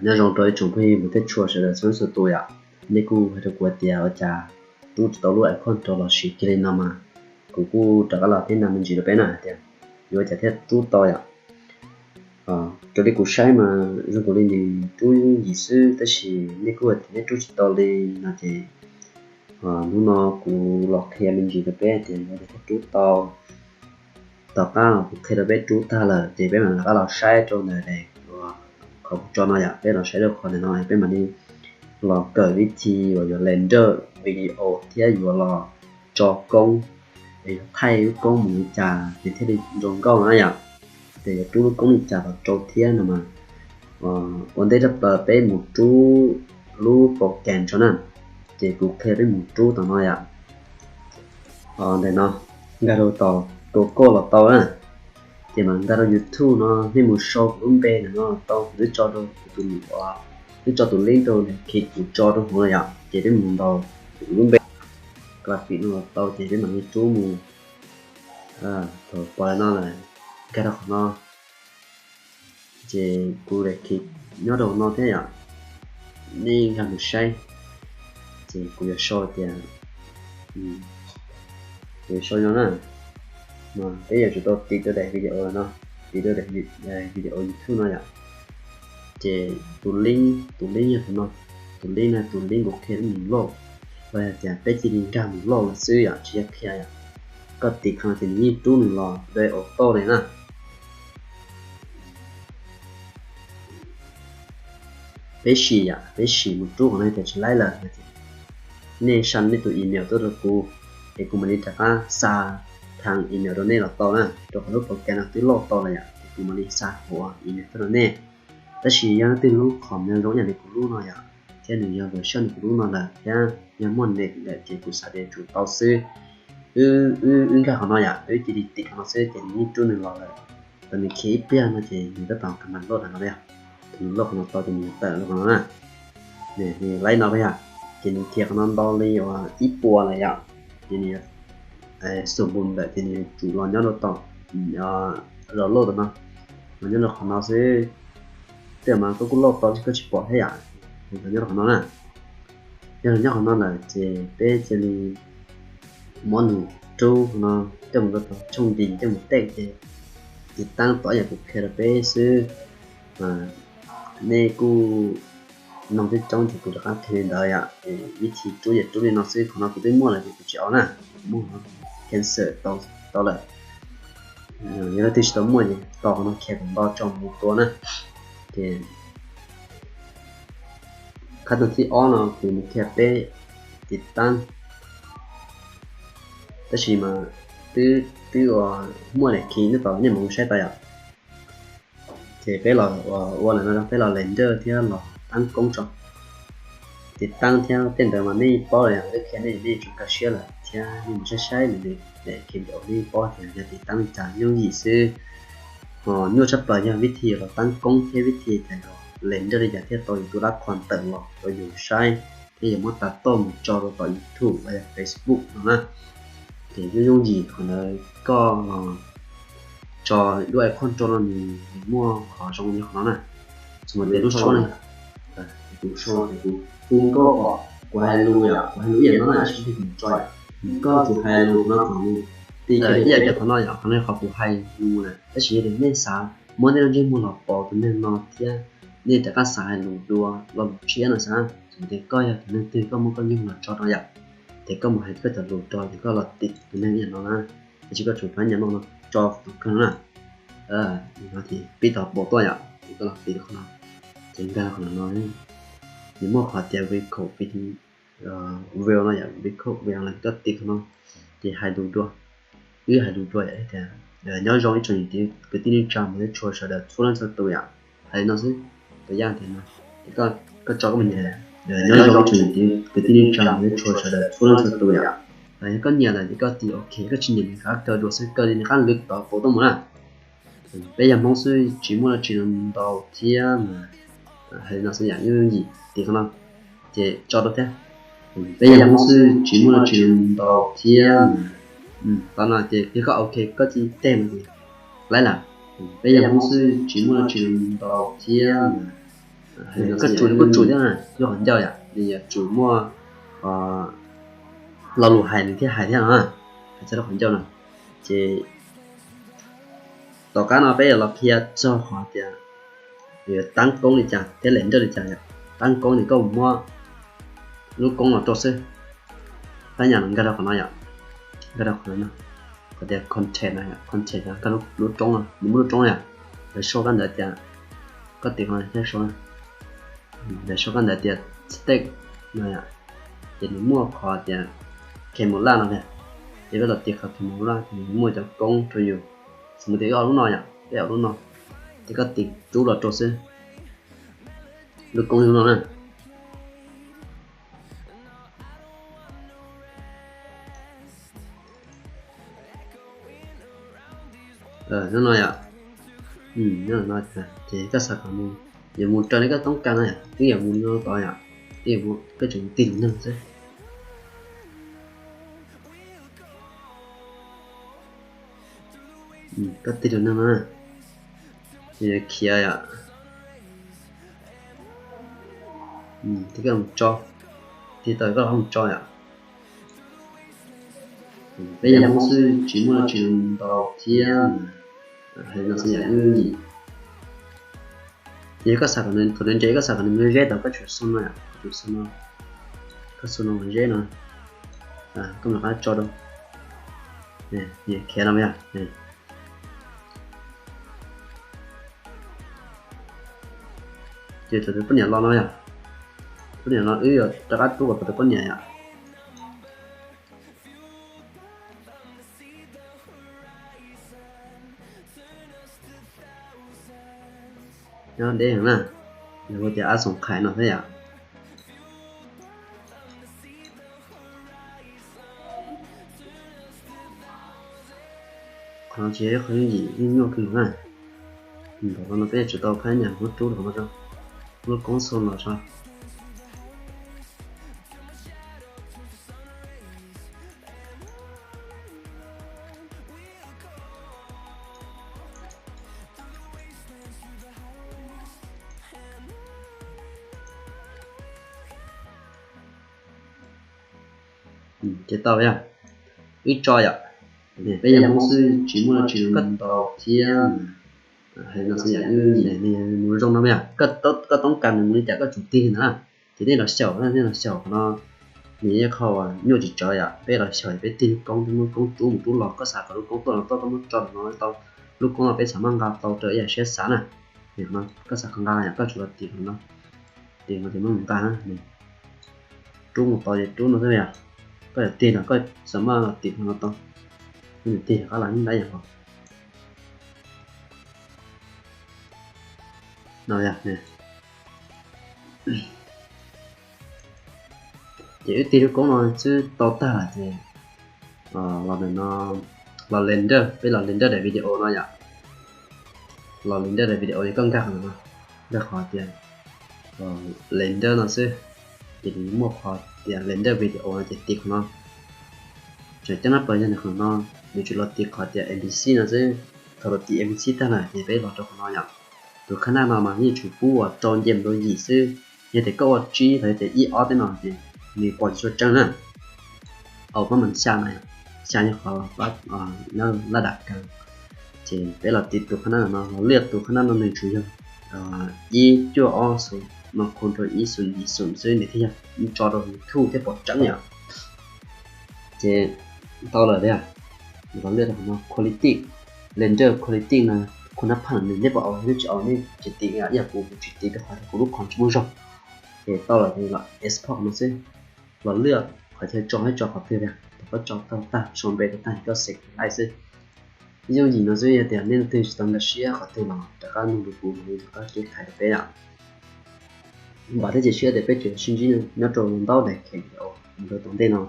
Nyob zoo rau ib tsoom phooj ywg mus tej tshua sawv daws txhua leej txhua tus yom. Nej kuj hais rau kuv tias ua cas rub tsis tau lub account rau los siv kiag li no mas, kuv kuj rov qab los teb nag me ntsis rau peb na hais tias yuav ua cas thiaj rub tau yom. Raws li kuv saib mas zoo nkaus li nws rub yooj yim xwb, tab sis nej kuj hais tias nej rub tsis tau li no ces hnub no kuv los qhia me ntsis rau peb tias yuav ua cas thiaj rub tau. Tom qab kuv qhia rau peb rub tag lawm ces peb mam rov qab los saib rau ntawm daim qhov kuv tso no yom, peb los saib rau qhov ntawm no peb mam li los kawm vib thi uas yuav render video thiab yuav los tso koob, es yuav thaij lub koob mus li cas nws thiaj li zoo nkauj na yom. Ces yuav rub lub koob li cas los rau thiab no mas, ua ntej tshaj plaws peb mus rub lub program tso na, ces kuv qhia peb mus rub tom no yom. Ntawm no nkag rau tom Google los tau na, ces mas nkag rau YouTube no nej mus sau kuv lub npe ntawm no los tau, kuv twb tso rau kuv tus, twb tso tus link rau daim khiv kuv tso rau hauv no yom, ces peb mus ntaus kuv lub npe, graphic no los tau ces peb mam li rub mus. Thaum pom li no lawm, nkag rau qhov no, ces kuv daim khiv nyob rau qhov no thiab yom, nej nkag mus saib, ces kuv yuav sau tias, kuv yuav sau no na, mas peb yuav tsum tau tiv rau daim video no, tiv rau daim video YouTube no yom. Ces tus link, tus link yog tus no, tus link no tus link kuv qhia peb mus loj, los yog tias peb cia li nkag mus loj lawm xwb yom, tsis yog qhia yom. Koj tiv qhov no ces nws yeej rub nws los de auto li na. Peb sim yom, peb sim mus rub qhov no tias tsis laib lawm, nej xa nej tus email tuaj rau kuv, es kuv mam li rov qab xa thaj email rau nej los tau na, rau qhov lub program no twb loj tau lawm yom, ces kuv mam li xa hauv email tuaj rau nej. Tab sis yog leej twg lub qhov no zoo ib yam li kuv lub no yom, thiab nws yog version li kuv lub no lawm thiab yog muaj net lawm ces kuv xav tias tsum tau xwb. Wb nkag qhov no yom, wb cia li tiv qhov no xwb ces nws yeej rub nws los lawm. Thaum nws khiav ib pliag no ces nws tab tom kam mam loj ntawm no yom, thaum nws loj qhov no tau ces nws yuav tawm los qhov no na. Nws laib no yom, ces nws khiav qhov no ntau li uas ib puas lawm yom, ces nws xum npus ntawm ces nws yuav tsum los nyob rau tom, los loj tom no, los nyob rau qhov no xwb. Tej mas koj kuj loj tau koj tsis pom thiab yom, los nyob rau qhov no na. Yog los nyob qhov no lawm ces peb cia li muab nws rub qhov no coj mus rau tom tshooj ntim coj mus tej ces tiv taab tau yam kuv qhia rau peb xwb. Nej kuj noog coob coob ces kuv rov qab qhia li ntawd yom. Vib thi rub ces rub li no xwb, qhov no kuv twb muaj lawm ces kuv tsis ua na, muab cancel tau lawm. Yog leej twg tsis tau muaj ces tos qhov no khiav kom nto tso mus tua na. Ces qhov thib ob no kuv mus qhia peb tiv taab, tab sis mas twb twb ua muaj daim khiv nyob tom nej mus saib tau yom. Ces peb los ua lawm no, peb los render thiab los taab koob tso. Tiv taab thiab tej ntawd mas nej paub lawm, twb qhia nej, nej tsum kaj siab lawm thiab nej mus saib saib nws daim khiv video nej paub tias yog tiv taab li cas, yooj yim xwb. Ho nyuaj tshaj plaws yog vib thi los taab koob thiab vib thi tias los render li cas thiaj tau yus tus dab qhuas tawm los rau yus saib, thiab yus muab tas toj mus tso rau tom YouTube los yog Facebook no na. Ces yooj yooj yim qhov ntawd koj los tso lub icon rau no nws muaj qhov zoo li qhov no na. Txuas mus tias lub suab na, kuv sau tias kuv, kuv nkauj kom kuv hais lus yom, kuv hais lus ib yam no na, tab sis kuv tso yom, koj tsum hais lus no kom nws ti kiag ib yam li qhov no yom, qhov no qhov kuv hais lus na. Tab sis yog tias nej xav muab nej lub ntsej muag los pauv tus neeg no thiab nej rov qab xav hais lus dua lo lus tshiab no xav, txuas mus tias koj yog tus neeg twg koj muab koj nyoog los tso rau yom, ces koj mus hais koj cov lus rau ces koj los tim tus neeg ib yam no na. Tab sis koj tsum pab nyam no tso tus kawg no na. No ces pib tau pom tuaj yom, ces koj los tim qhov no, ces nkag qhov no, nws muaj qhov tias record video, reel no yom, record reel no koj tim qhov no, ces hais lus dua, wb hais lus dua yom, tias nyob zoo ib tsoom niam txiv kwv tij neej tsa mus tej tshua sawv daws txhua leej txhua tus yom, hais li no xwb. Tus yaj tias no, ces koj tso koj mus nyiam, nyob zoo ib tsoom niam txiv kwv tij neej tsa mus tej tshua sawv daws txhua leej txhua tus yom. Yog koj nyiam lawm ces koj tiv ok, koj tsis nyiam ces koj kaw dua xwb, kaw li nws qab lwv tod pauv tuaj mus na. Peb yog Hmoob xwb tsis muaj dab tsi ntau thiab mas, hais li no xwb yom, yooj yooj yim tim qhov no, ces tso rau thiab. Peb yog Hmoob xwb tsis muaj dab tsi ntau thiab mas, tau no ces yog koj ok koj cia li teg mus ces laib lawm. Peb yog Hmoob xwb tsis muaj dab tsi ntau thiab mas, Koj tsum, koj tsum thiab na, lub qhov ncauj yom, nws yuav tsum muaj lo lus hais nws thiaj hais thiab no, hais txog lub qhov ncauj no. Ces tom qab no peb yuav los qhia txog qhov tias yuav tab koob li cas thiab lem nraj li cas yom. Tab koob ces koj muab lub koob los rau xwb. Phab nyas no nkag rau qhov no yom, nkag rau qhov no, qhov tias content no, content no, nkag lub roob no, nws muaj lub roob yom. Lawv sau kab ntawv tias, koj tiv qhov no thiab sau, lawv sau kab ntawv tias stack no yom. Ces nws muaj qhov tias camera no tiag, ces peb los tiv qhov camera ces nws muaj cov koob rau yus. Xws li tias wb ob lub no yom, peb ob lub no, ces koj tiv rub los rau xwb. Lub koob yog lub no na. Nyob no yom, nyob no ces koj xav kom nws yuav mus raws li koj toob kas no yom, twb yuav mus no tod yom, twb yuav mus, koj tseem tig tus neeg xwb. Koj tig tus neeg no, nws yuav khiav yom. Tig koj mus tso, tig tau koj los mus tso yom. Peb yam Hmoob xwb tsis muaj tsis ntau thiab. Hais no xwb yam ib yim. Ces yog koj xav kom nws, thaum nws nres koj xav kom nws mus zeb tau koj tsum xu no, koj tsum xu no, koj xu no mus zeb no, koj mam rov qab tso rau, khiav no yom. Ces thaum tus poj niam los no yom, poj niam no wb yuav rov qab rub kom tau tus poj niam yom. Nyob deb heev na, yog hu tias ab xoom khais no thiab yom. Qhov no tsis yog qhov yooj yim, yeej nyuaj kawg na. Ntawm no peb tsum tau phab nyas muab rub los no, lub koob xu los tso. Ces tau yom, wb tso yom. Peb yam Hmoob xwb tsis muaj tsis ntau thiab. Hais no xwb yam ib yim, nws mus zoo no yom, koj toob kas nws mus li cas koj tsum tig li ntawd na. Ces nej los xyaum, nej los xyaum qhov no, nws yog qhov uas nyuaj tsis tsawv yom. Peb los xyaum peb tig lub koob, peb muab koob rub mus rub los, koj xav kom lub koob tuaj los tuaj, koj muab tso los no tau. Lub koob no peb xav maj nqa tau raws ib yam siab xav na. Yog no koj xav kom nqa yom, koj tsum los tig qhov no, tig no ces muab nqa na. Rub mus tau ces rub no xwb yom. Koj yuav tig los koj xav maj los tig qhov no tau, koj yuav tig qab los yeej dab yam nkaus. No yom, ces wb tig lub koob no xwb tau tag lawm ces los ntawm no, los render, peb los render daim video no yom. Los render daim video ces koj nkag qhov no, nkag qhov tias render no xwb, ces nws muaj qhov tias render video no ces tig qhov no. Tseem ceeb na pawg yog nws qhov no, nws tsuas los tig qhov tias N P C no xwb. Thaum los tig N P C tag lawm ces peb los rau qhov no yom. Tus khab naj no mas yeej tsuas pub uas rau nce mus rau yim xwb. Yog tias koj ua tsib los yog tias ib ob tej no ces nws pom tsis tshua tseeb na. Au pab mas xya na, xya yog qhov nyob laj dam kawg. Ces peb los tig tus khab naj no, los liaj tus khab naj no nws tsuas yog ib cuaj ob xum no khu rau ib xum yim xum xwb nws thiaj yog tso rau YouTube thiab pom tseeb yom. Ces tau lawm thiab, los liaj rau qhov no quality, render quality no, khu nab phaj nws nej pom au nej tsis au nej tsis tiv, ib yam kuv kuv tsis tiv rau qhov kuv lub qhov tsis muaj zog. Ces tau lawm ces los export no xwb, los liaj qhov chaw tso, nej tso qhov twg thiab, thaum koj tso tau tag sau npe tau tag ces koj save laij xwb. Yooj yim no xwb, yog tias nej leej twg tsis tau nkag siab qhov twg los rov qab nug rau kuv, kuv rov qab cev qhia rau peb yom. Vam thiab cia siab tias peb tseem sib ntsib nyob rau ntaub daim video mus rau tom ntej no.